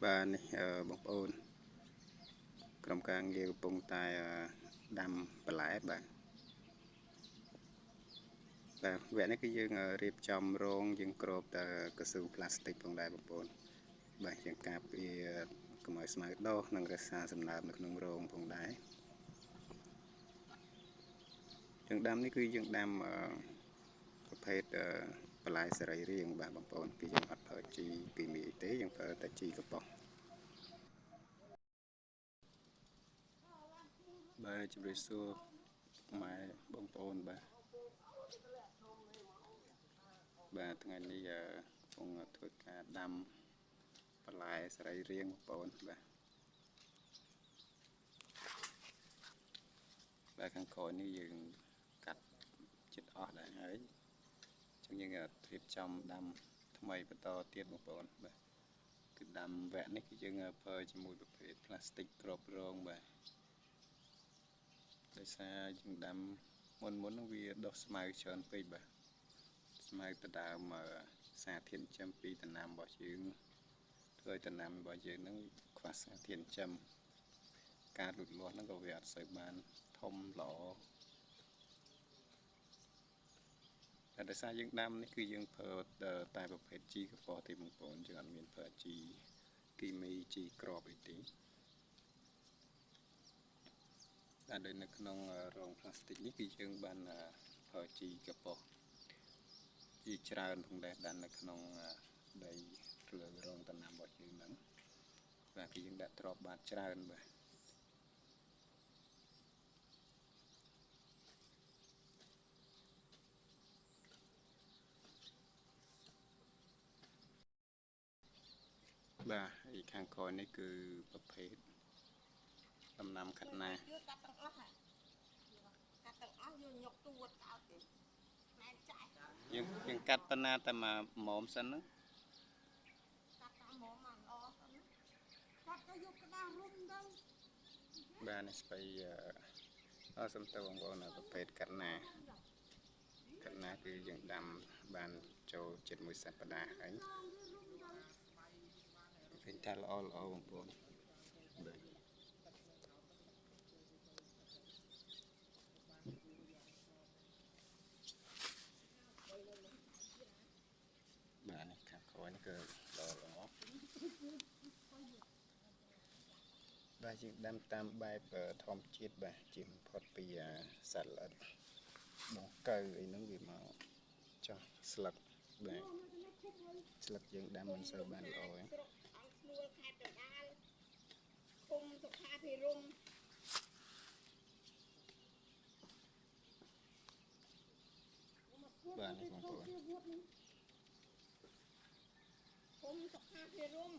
បាទនេះបងប្អូនក្រុមការងារកំពុងតែដាំបន្លែបាទបាទវគ្គនេះគឺយើងរៀបចំរងយើងគ្របតែកស៊ូផ្លាស្ទិកផងដែរបងប្អូនបាទយើងការពារកុំឲ្យស្មៅដុះនិងរក្សាសំណើមនៅក្នុងរងផងដែរយើងដាំនេះគឺយើងដាំប្រភេទបន្លែសរីរាង្គបាទបងប្អូនគឺយើងអត់ប្រើជីគីមីទេយើងប្រើតែជីកប៉ុសបាទជម្រាបសួរម៉ែបងប្អូនបាទបាទថ្ងៃនេះកំពុងធ្វើការដាំបន្លែសរីរាង្គបងប្អូនបាទបាទខាងក្រោយនេះយើងកាត់ចិត្តអស់ដែរហើយអញ្ចឹងយើងរៀបចំដាំថ្មីបន្តទៀតបងប្អូនបាទគឺដាំវគ្គនេះគឺយើងប្រើជាមួយប្រភេទផ្លាស្ទិកគ្របរងបាទដោយសារយើងដាំមុនហ្នឹងវាដុះស្មៅច្រើនពេកបាទស្មៅទៅដើមសារធាតុចិញ្ចឹមពីដំណាំរបស់យើងធ្វើឲ្យដំណាំរបស់យើងហ្នឹងខ្វះសារធាតុចិញ្ចឹមការលូតលាស់ហ្នឹងក៏វាអត់សូវបានធំល្អតែដោយសារយើងដាំនេះគឺយើងប្រើតែប្រភេទជីកប៉ុសទេបងប្អូនយើងអត់មានប្រើជីគីមីជីក្របអីទេតែដូចនៅក្នុងរងផ្លាស្ទិកនេះគឺយើងបានប្រើជីកប៉ុសជាច្រើនផងដែរដាក់នៅក្នុងដីលើរងដំណាំរបស់យើងហ្នឹងបាទគឺយើងដាក់ទ្រាប់បាតច្រើនបាទបាទហើយខាងក្រោយនេះគឺប្រភេទដំណាំខាត់ណាកាត់ទាំងអស់កាត់ទាំងអស់យកញុកទួតកោតទេណែចាស់យើងកាត់ប៉ុណ្ណាតែមួយមុំសិនហ្នឹងកាត់តាមមុំមកល្អសិនកាត់ទៅយកក្តាររុំទៅបាទនេះស្បៃអរសំទោសបងប្អូនប្រភេទកាត់ណាកាត់ណាគឺយើងដាំបានចូលជិតមួយសប្តាហ៍ហើយឃើញថាល្អល្អបងប្អូនបាទបាទនេះខាងក្រោយនេះគឺល្អល្អបាទយើងដាំតាមបែបធម្មជាតិបាទជៀសបំផុតពីសត្វល្អិតដង្កូវអីហ្នឹងវាមកចោះស្លឹកបាទស្លឹកយើងដាំមិនសូវបានល្អទេស្រុកអង្គស្នួលខេត្តកណ្ដាលឃុំសុខាភិរមបាទនេះបងប្អូនឃុំសុខាភិរម